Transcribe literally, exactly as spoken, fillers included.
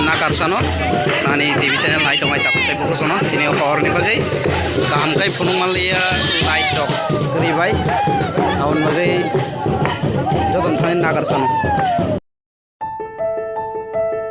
Nakarsano nani T V channel nai tongnai takhuk tei bukhuk sono tini o power ni bagwi kaham khe phunuk manliya light rok kwrwi bai aboni bagwi jotono thani nakarsano.